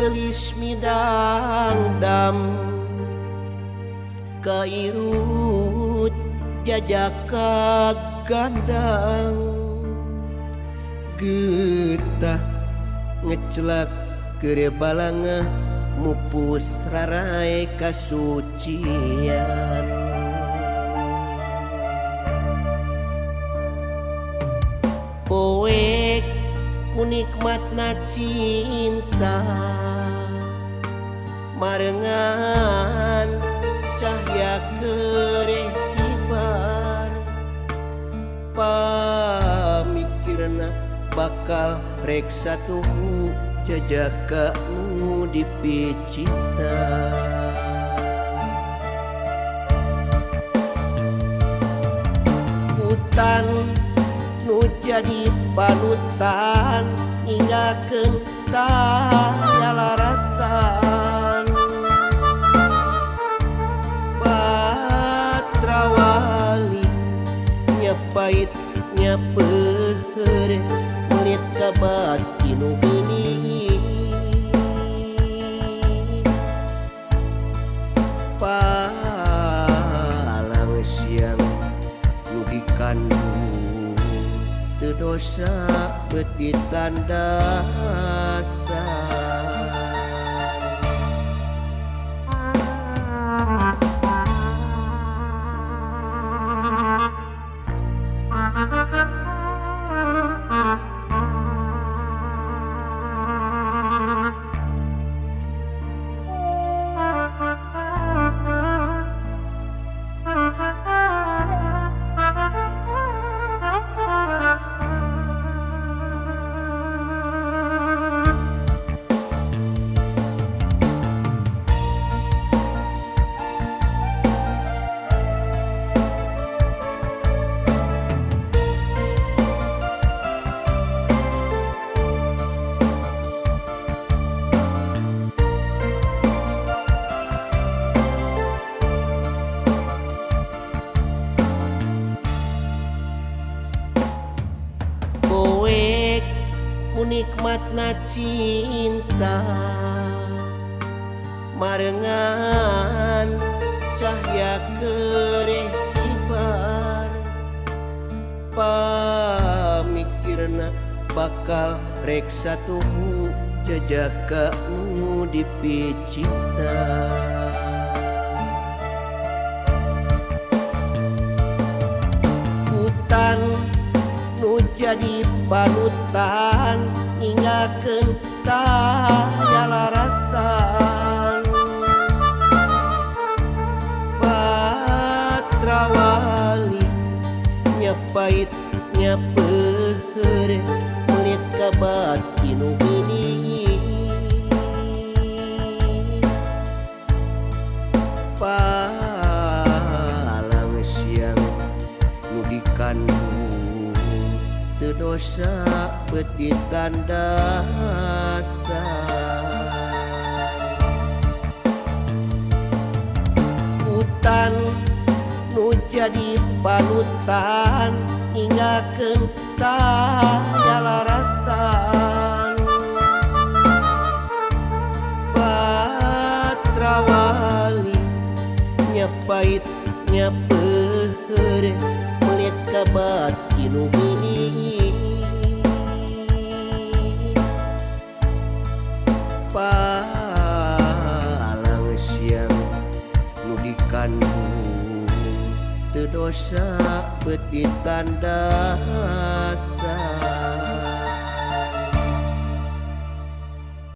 Geulis midangdam kairut jajaka gandang getah ngecelak keur balangah mupus rarai kasucian. Poek ku nikmatna cinta marengan cahya kereh kibar pamikirna bakal rek satuhu jajaka nu dipicita. Hutan nu jadi panutan ninggalkeun tayalaratan batrawali nya pait nya peuheur melit ka batin nu geuning palang siang nu dikandung teu dosa beut ditandasan. Nikmatna cinta marengan cahya kereh kibar pamikirna bakal rek satuhu jajaka nu dipicita. Hutan nu jadi panutan ninggalkeun tayalaratan batrawali nya pait nya peuheur melit ka batin nu geuning palang siang nu dikandung teu dosa beut ditandasan. Hutan nu jadi panutan ninggalkeun tayalaratan batrawali nya pait nya peuheur melit ka batin nu geuning palang siang nu dikandung teu dosa beut ditandasan.